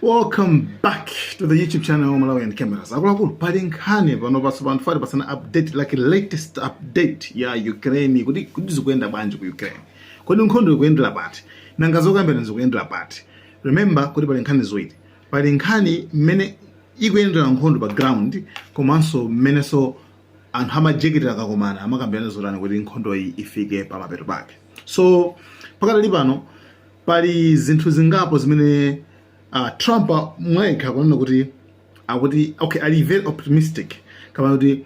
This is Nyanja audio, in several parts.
Welcome back to the YouTube channel Malawian Cameras. Akuluakulu, pali nkhani pano paso panthu fati pasana update, like latest update ya Ukraine, kuti zikuyenda bwanji ku Ukraine. Kodi nkhondo ikuyendera pati? Nanga zokambirana zikuyendera pati? Remember kuti pali nkhani ziwiri. Pali nkhani mmene ikuyendera nkhondo pa ground, komanso mmenenso anthu amajeketera akakomana amakambirana zotani kuti nkhondo iyi ifike pamapeto pake. So pakadali pano pali zinthu zingapo zimene Trump mwekha kunena kuti akuti okay, ali very optimistic, kapena kuti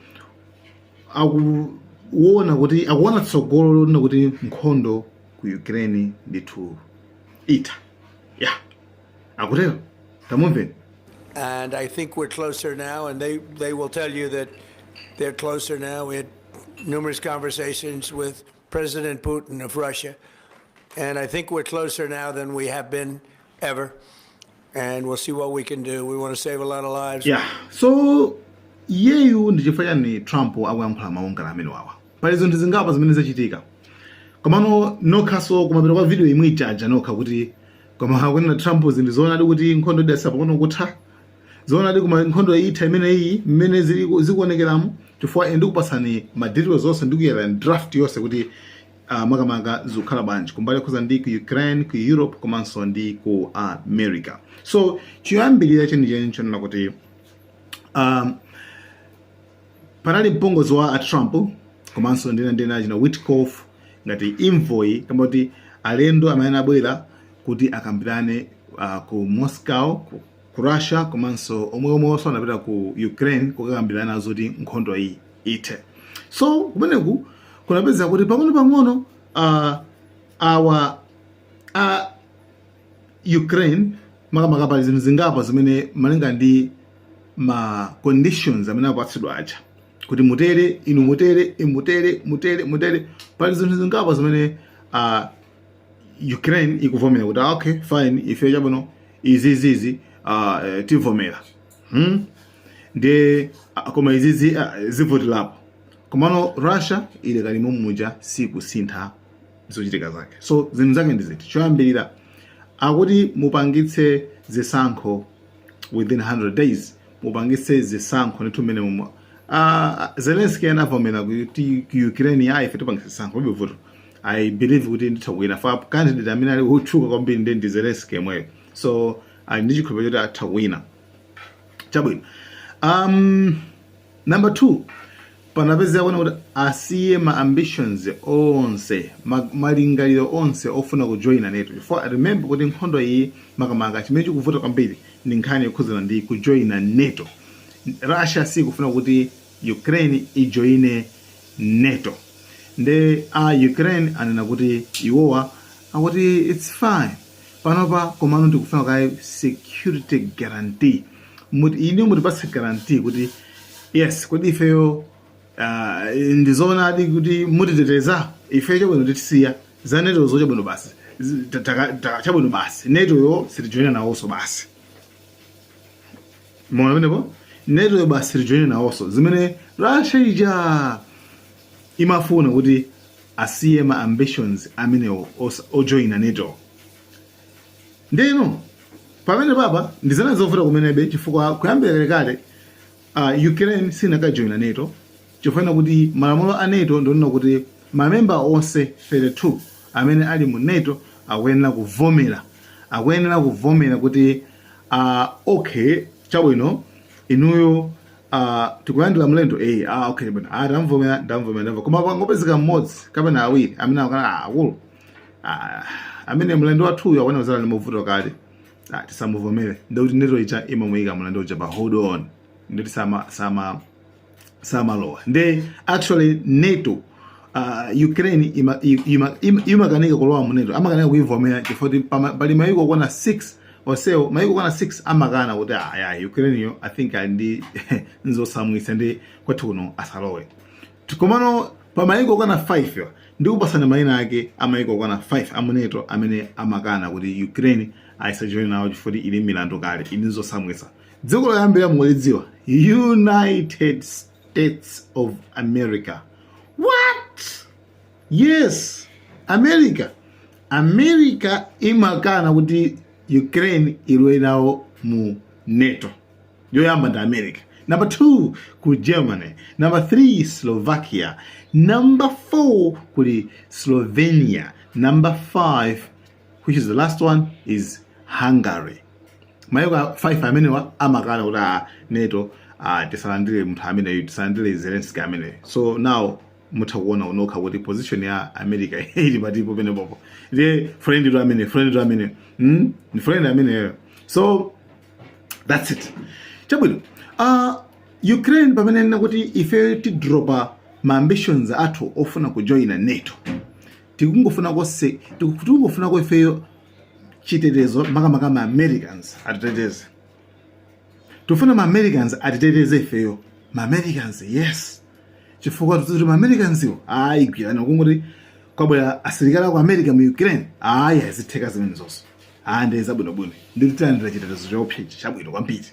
akuona kuti akuona tsogolo lonena kuti nkhondo ku Ukraine ndithu itha. Yeah, akutero, tamumveni. And I think we're closer now, and they will tell you that they're closer now. We had numerous conversations with President Putin of Russia, and I think we're closer now than we have been ever. And we'll see what we can do. We want to save a lot of lives. Yeah, so iyeyu ndi chifukwa chani Trump akuyankhula mawu ngati amene wawa? Pali zinthu zingapo zimene zachitika, komano nokhaso kumapeto kwa video imwe ijaja nokha kuti koma akunena Trump zinthu zoonadi kuti nkhondo idasa pang'ono kutha, zoonadi koma nkhondo itha imene iyi mmene zikuonekeramo, chifukwa ine ndikupasani ma details zonse, ndikuyera draft yonse kuti makamaka zikukhala bwanji kumbali khuza ndi ku Ukraine, ku Europe, komanso ndi ku America. So choyambirira chenicheni chonena kuti panali mpongozi wa a Trump komanso ndina china Witkoff ngati envoy, kamba kuti alendo amene abwera kuti akambirane ku Moscow, ku Russia, komanso omwe omwenso anapita ku Ukraine kukakambirana zoti nkhondo iyi ithe. So kumeneku kunapeza kuti pang'ono pang'ono awa a Ukraine makamaka pali zinthu zingapo zimene malinga ndi ma conditions amene akupatsidwa aja kuti mutere, inu mutere, inu mutere, mutere, mutere. Pali zinthu zingapo zimene Ukraine ikuvomera kuti ah, okay, fine, ife chabwino, izi izizi tivomera, Ndiye koma izizi zivutirapo. Komano Russia ili kalimo muja sikusintha zochitika zake. So zinthu zake ndi ziti? Choyambirira akuti mupangitse zisankho within 100 days, mupangitse zisankho ndithu mmene momwe Zelensky anavomera kuti ku Ukraine ya ife tipangitse zisankho, palibe vuto, I believe kuti nditha kuwina fa candidate amene ali kutchuka kwambiri ndi Zelensky yemweyo. So ali ndi chikhulupiriro choti atha kuwina. Chabwino, number two, panapezeka kuona kuti asiye ma ambitions onse, malingaliro onse ofuna kujoyina NATO, chifukwa remember kuti nkhondo iyi makamaka chimene chikuvuta kwambiri ndi nkhani yokhudzana ndi kujoyina NATO. Russia sikufuna kuti Ukraine ijoyine NATO. Nde a Ukraine anena kuti iwowa akuti it's fine panopa, komano tikufuna kaye security guarantee. Muti ine mutipatse guarantee kuti yes, kuti ifeyo ndizoonadi kuti mutiteteza ife. Chabwino, titisiya za NATO zo, chabwino basi. Chabwino basi, NATO yo sitijoyina nawonso basi. Mona pamenepo, NATO yo basi sitijoyina nawonso. Zimene Russia ija imafuna kuti asiye ma ambitions amenewo ojoyina NATO. Ndeno pamene papa ndizana zovuta kumenebe, chifukwa kuyambira kalekale Ukraine sinakajoyina NATO, chifukwa kuti malamulo a NATO ndionena kuti mamemba onse 32 amene ali mu NATO akuyenera kuvomera kuti okay, chabwino, inuyo tikulandira mlendo, okay, bwino, tamvomera, ndamvomera, ndamvomera. Koma pangopezeka mmodzi kapena awiri amene akana, akulu, amene mlendo wathuyo akuona kuzala ndi mavuto kale, tisamuvomere. Ndikuti NATO ija imamuyika mlendo uja pa hold on, ndikuti sama samalowa. Nde actually NATO, Ukraine imakanika kulowa mu NATO, amakanika kuivomera chifukwa kuti pali mayiko okwana 6 onsewo, mayiko okwana 6 amakana kuti ya Ukraine yo I think ali ndi nzosamwitsa, ndi kwathu kuno asalowe. Komano pa mayiko okwana 5 yo, ndikupasana mayina ake amayiko okwana 5 amu NATO amene amakana kuti Ukraine ayisajoine nawo chifukwa kuti ili milandu kale, ili nzosamwitsa. Dziko loyambira mukulidziwa, United States of America. What? Yes, America. America imakana kuti Ukraine ilowe nawo. mu NATO. Yoyamba ndi America, number 2 ku Germany, number 3 Slovakia, number 4 kuli Slovenia, number 5, which is the last one, is Hungary. Mayiko 5 amenewa amakana kuti a NATO tisalandire munthu ameneyu, tisalandire Zelensky ameneyu. So now mutha kuona nokha kuti position ya America ili patipo penepopo. Ndiye friend tu amene, friend tu amene, Ndi friend ameneyo. So that's it. Chabwino, Ukraine pamene nena kuti ife tidropa ma ambitions athu ofuna kujoina NATO, tikungofunako ifeyo chitetezo, makamaka ma Americans atiteteze. Tifuna ma Americans atiteteze ifeyo, ma Americans, yes, chifukwa tikuti ma Americans iwo ayigwirana kungoti kwabwera asilikali aku America mu Ukraine, ayi, azitheka zimene zonse, ayi, ndi zabwinobwino, ndikuti tilandira chitetezo chaopsa chabwino kwambiri.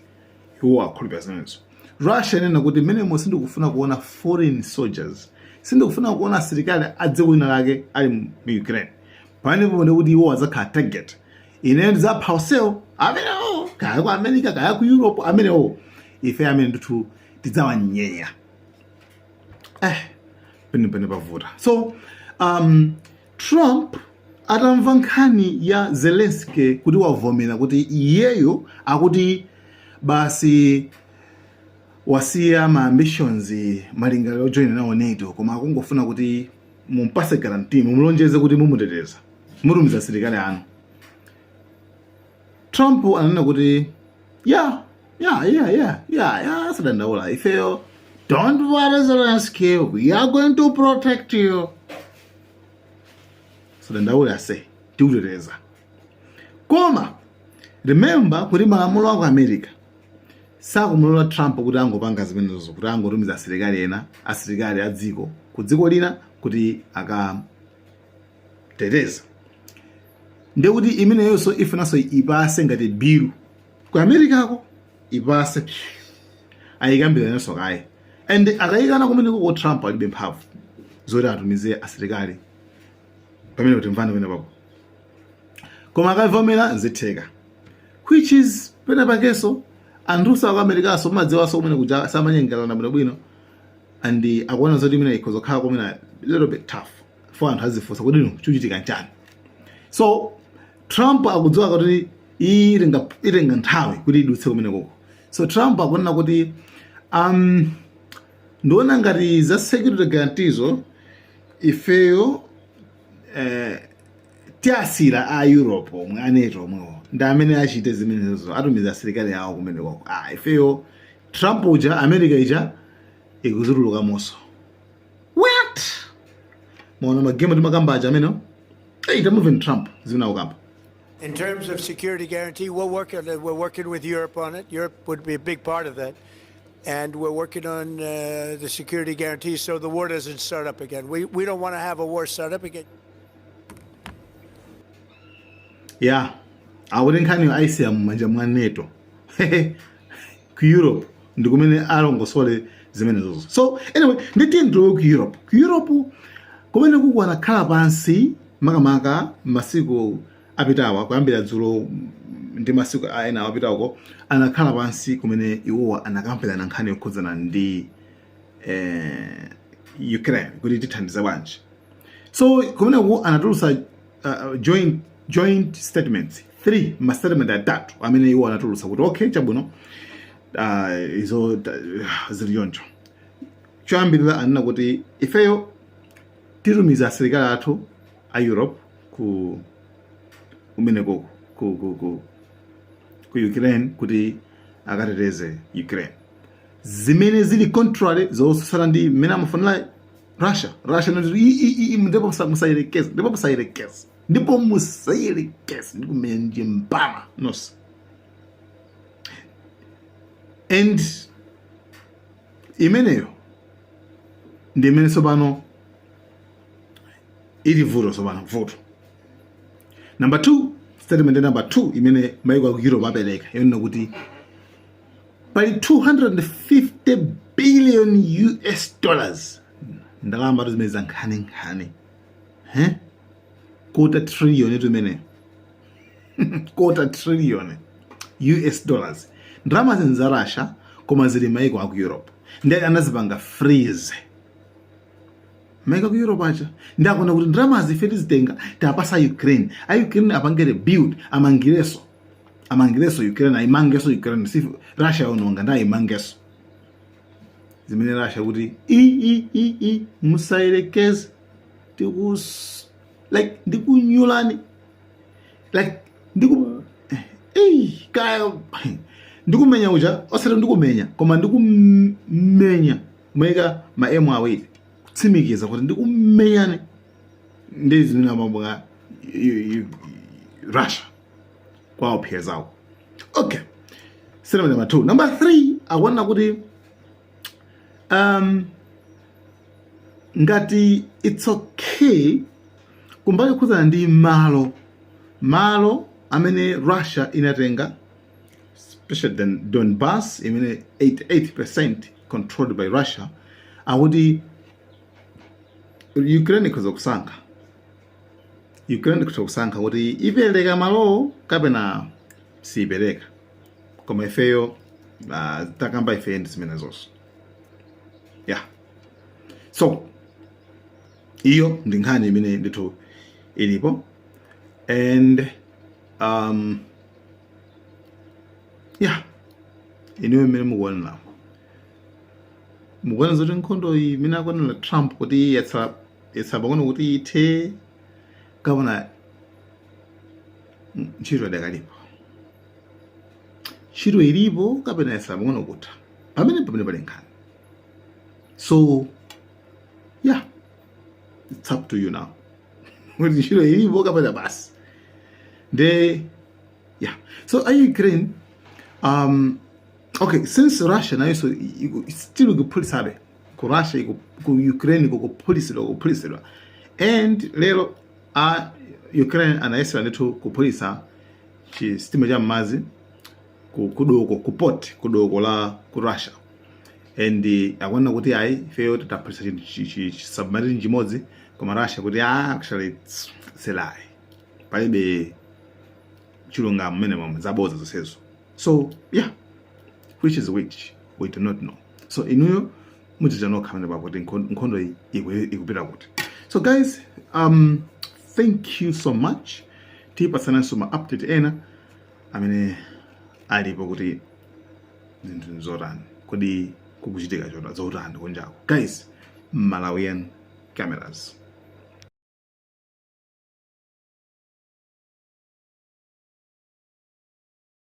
Iwo akhulupirira zimenezo. Russia inena kuti mmenemo sindikufuna kuona foreign soldiers, sindikufuna kuona asilikali a dziko lina lake ali mu Ukraine. Pamenepo ndikuti iwo adzakhala target, ine ndidzapha onsewo amenewo, kaya ku America, kaya ku Europe, amenewo ife amene ndithu tidzawanyenya. Penepene pavuta. So Trump atamva nkhani ya Zelensky kuti wavomera kuti iyeyo akuti basi wasiya ma ambitions, malingaliro ojoina nawo NATO, koma akungofuna kuti mumpase guarantee, mumulonjeze kuti mumuteteza, mutumiza asilikali anu, Trump ananena kuti yeah, sadandaula ifeyo, don't worry Zelensky, we are going to protect you, sadandaula ase, tikuteteza. Koma remember kuti malamulo aku America sakumulola Trump kuti angopanga zimenezo, kuti angotumiza asilikali ena, asilikali a dziko ku dziko lina kuti akateteza. Ndekuti imeneyonso ifunanso ipase ngati bill ku Americako, ipase, ayikambiraniranso kaye, and akayikana kumeneko ko Trump alibe mphamvu zoti atumize asilikali pamene kuti mvana pamene papo. Koma akavomera zitheka, which is pena pakenso anthu aku Americanso madziwanso kumene kuja samanyengerana bwinobwino, and akuona zoti imene ikhoza kukhala kumene little bit tough for anthu azifunsa kuti ino chikuchitika nchani. So Trump akudziwa kuti iyi itenga nthawi kuti idutse kumene koko. So Trump akunena kuti ndiona ngati za security guarantees ifeyo tiasira a Europe omwe, a NATO omwewo ndi amene achite zimenezo, atumiza asilikali awo kumene koko. Ah, ifeyo Trump uja, America ija ikuzitulukamonso. What, maona magemu timakamba aja amene. Hey, tamuveni Trump zimene akukamba. In terms of security guarantee, we'll work on it. We're working with Europe on it. Europe would be a big part of that. And we're working on the security guarantees so the war doesn't start up again. We don't want to have a war start up again. Ya, akuti nkhaniyo ayisiya m'manja mwa NATO ku Europe, ndi kumene alongosole zimenezozo. So anyway, nditiye ndilowe ku Europe. Ku Europe kumene kuku anakhala pansi makamaka masiku apitawa, kuyambira dzulo ndi masiku ena apitawako, anakhala pansi kumene iwowa anakambirana nkhani yokhudzana ndi Ukraine kuti tithandiza bwanji. So kumeneku anatulutsa joint statements, three ma statement atatu amene iwo anatulutsa kuti okay, chabwino, izo zili choncho. Choyambirira anena kuti ifeyo titumiza asilikali athu a Europe ku kumeneko ku Ukraine kuti akateteze Ukraine, zimene zili contrary, zotsutsana ndi mmene amafunira Russia. Russia inati ndipo musayerekeze, ndipo musayerekeze, ndipo musayerekeze, ndikumenya mbama nonse. And imeneyo ndi imene tsopano ili vuto. Tsopano vuto number 2, statement number 2 imene maiko aku Europe apereka yonena kuti pali 250 billion US dollars, ndalama zimene za nkhaninkhani, he, quarter trillion itu imene, quarter trillion. US dollars. Ndalama zini za Russia, koma zili maiko aku Europe, ndi anazipanga freeze maiko aku Europe acha. Ndi akuona kuti ndalamazi ife tizitenga, tiapasa Ukraine, a Ukraine apangere build, amangireso Ukraine, ayimangeso Ukraine. Si Russia yaononga, ndi ayimangeso. Zimene Russia kuti i i i i musayelekeze, tikus like ndikunyulani, like ndiku ei kaya ndikumenya uja, osati ndikumenya, koma ndikumenya, kumayika ma M awiri kutsimikiza kuti ndikumenyani. Ndi zimene amabwa Russia kwaopsezawo. Okay, statement number two. Number three, akuona kuti ngati it's okay kumbali khudzana ndi malo amene Russia inatenga, especially the Donbass imene 88% controlled by Russia, akuti Ukraine ikhoza kusankha, Ukraine ikhoza kusankha kuti ipereka malowo kapena siyipereka. Koma ifeyo takamba ifeyo ndi zimene zonso. Yeah, so iyo ndi nkhani imene ndithu ilipo. And yeah, inuyo imene mukuonera, mukuona zoti nkhondo iyi imene akuonera Trump kuti yatsala pang'ono kuti ithe, kapena ntchito idakalipo, ntchito ilipo, kapena yatsala pang'ono kutha? Pamene pali nkhani. So yeah, it's up to you now kuti ntchito ilipo kapena basi. Nde yeah, so a Ukraine, okay, since Russia nayo still ikuphulisabe ku Russia, ku Ukraine kukuphulisidwa. And lero a Ukraine anayesera ndithu kuphulitsa chisitima cha m'madzi ku kudoko, ku port, kudoko la ku Russia, and akuona kuti ayi, ifeyo taphulitsa chi submarine chimodzi, koma Russia kuti, ah, actually it's a lie, palibe chilungamo mmene momwe, zabodza zonsezo. So yeah, which is which, we do not know. So inuyo mudzicha nokha pamene papo kuti nkhondo iyi ikupita kuti. So guys, thank you so much. Tipatsananso ma update ena amene alipo kuti zinthu nzotani, kodi kukuchitika chota zotani kunjako. Guys, Malawian Cameras.